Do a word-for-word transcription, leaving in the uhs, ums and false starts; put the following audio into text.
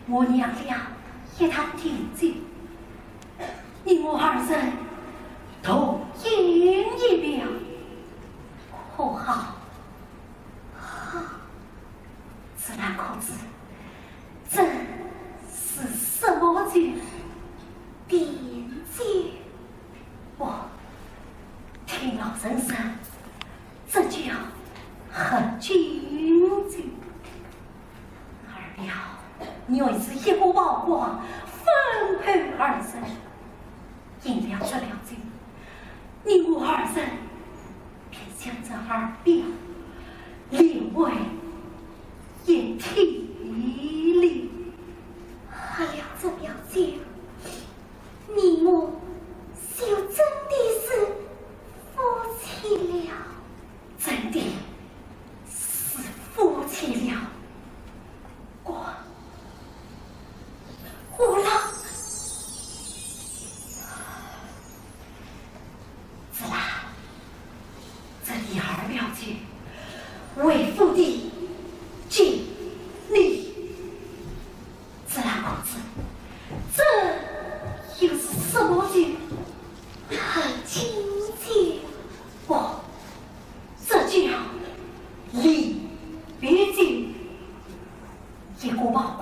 我酿了一坛甜酒，你我二人同饮一杯，可好？好。子兰可知这是什么酒？甜酒。不，听老人说，这叫合卺酒。 二表原是一个包袱，分配二人，饮了这表酒，你我二人便将这二表列为一体了。喝了这表酒，你我就真的是夫妻了。 真的是夫妻了。我，我了。子兰，这第二表酒，为夫的敬你。 子兰可知，这又是什么酒？合卺酒。不，这叫离别酒。一个包